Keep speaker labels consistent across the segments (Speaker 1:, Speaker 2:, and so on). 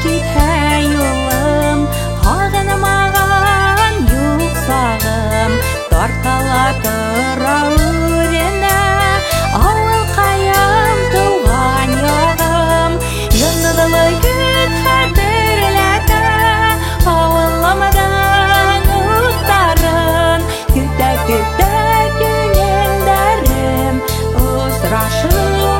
Speaker 1: Китә юлым, һагынмаган юк сагым. Тартыла тора үренә, авылкаем, туган ягым. Йолдызлы көн хәтерләтә авылымның утларын. Көтә-көтә күңелләрем очрашу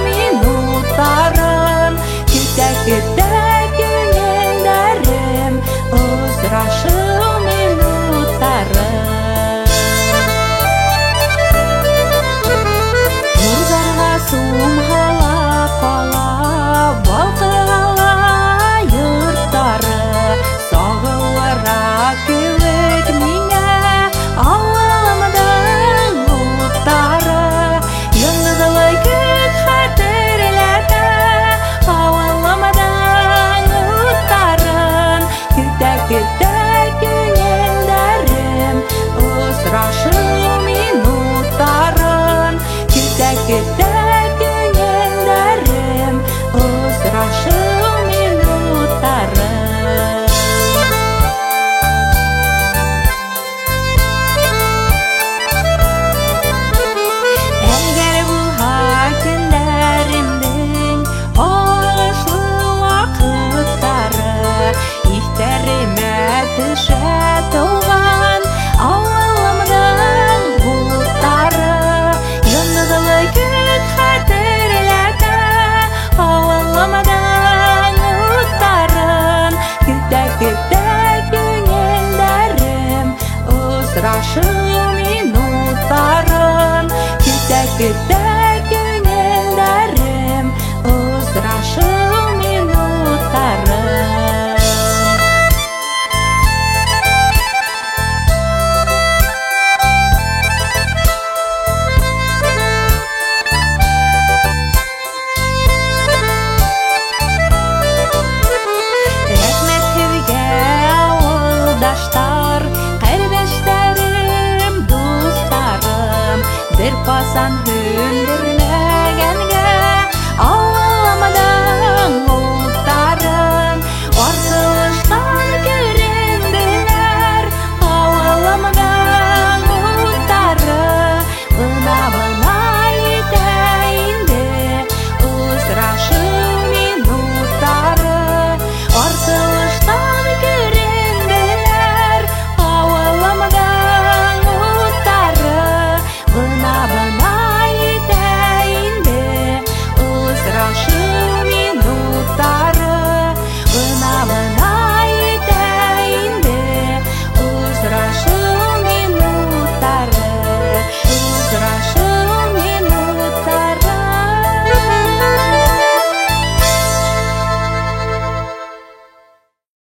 Speaker 1: минутларын. Көтә-көтә күңелләрем очрашу минутларын. Нурзарга сумһала кала, балкыгала йортлары. Сагылыра кебек миңа авылымның утлары. Йолдызлы көн хәтерләтә авылымның утларын. Көтә-көтә күңелләрем очрашу минутларын. Көтә-көтә.